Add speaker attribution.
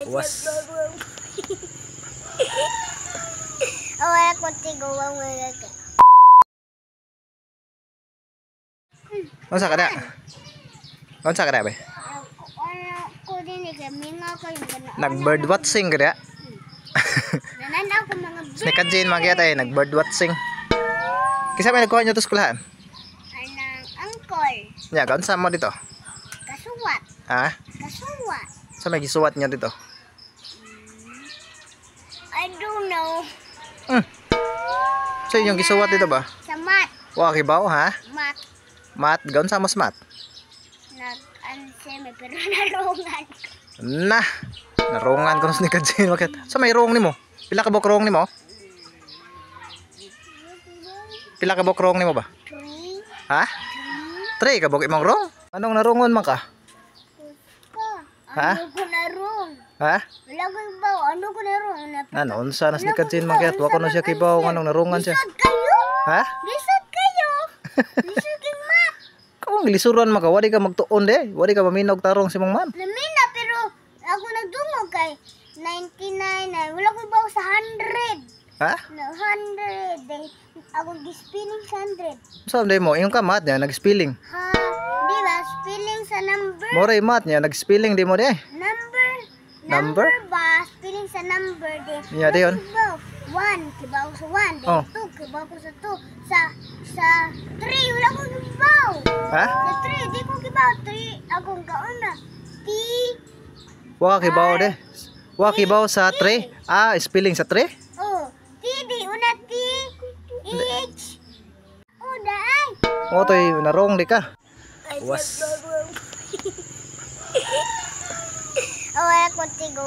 Speaker 1: Was. Unsa ka da? Unsa ka da ba? Nag bird watching ka da? Sneak Jane magyat ay nag bird watching. Kisa may nagkuha niyo to eskwelahan?
Speaker 2: Anang angkol.
Speaker 1: Nya, kaunsa mo dito?
Speaker 2: Kasuwat.
Speaker 1: Ha?
Speaker 2: Kasuwat.
Speaker 1: Sa may gisuwat niyo dito?
Speaker 2: I don't know.
Speaker 1: Sa inyong gisuwat dito ba?
Speaker 2: Sa mat.
Speaker 1: Wa kibaw ha?
Speaker 2: Mat.
Speaker 1: Mat, gaunsa mas mat?
Speaker 2: Nag-answer may pero narungan.
Speaker 1: Na. Narungan ko ni Jane bakit? Sa may rong nimo? Pila ka buok rong nimo? Pila ka buok rong nimo ba?
Speaker 2: 3.
Speaker 1: Ha? 3 ka buok imong rong? Anong narungon man ka?
Speaker 2: Ko.
Speaker 1: Ha?
Speaker 2: Ano ko narong?
Speaker 1: Ha?
Speaker 2: Wala ko ibaw. Ano ko narong?
Speaker 1: Ano unsa na si Jane man kayat wa ko na siya kibaw anong narungan siya.
Speaker 2: Lisod kayo?
Speaker 1: Ha?
Speaker 2: Lisod kayo? Lisod kay mat.
Speaker 1: Kung lisuran man ka, wadi ka magtuon de. Wadi ka maminog tarong si mong man.
Speaker 2: Lamina pero ako nagdungog kay 99 na. Wala ko ibaw sa 100.
Speaker 1: Ha?
Speaker 2: No, 100. Then, ako gispinning sa 100.
Speaker 1: Saan mo? Yung ka mat niya nag-spelling.
Speaker 2: Ha? Di ba? Spelling sa number.
Speaker 1: Moray mat niya nag-spelling di mo de.
Speaker 2: Number.
Speaker 1: Number?
Speaker 2: Ba? Spelling sa number din.
Speaker 1: Yeah, di yun.
Speaker 2: 1, kibaw sa 1. Then
Speaker 1: Oh.
Speaker 2: 2, kibaw ko sa 2. Sa 3, wala ko kibaw.
Speaker 1: Ha?
Speaker 2: Sa 3, di ko kibaw. 3, akong kauna. T,
Speaker 1: Wa ka kibaw de. Wa kibaw sa 3. Ah, spelling sa 3?
Speaker 2: O, T, D, una T, H, O, daay.
Speaker 1: Mo toy narong di ka. Was.
Speaker 2: Oh, ako tigo.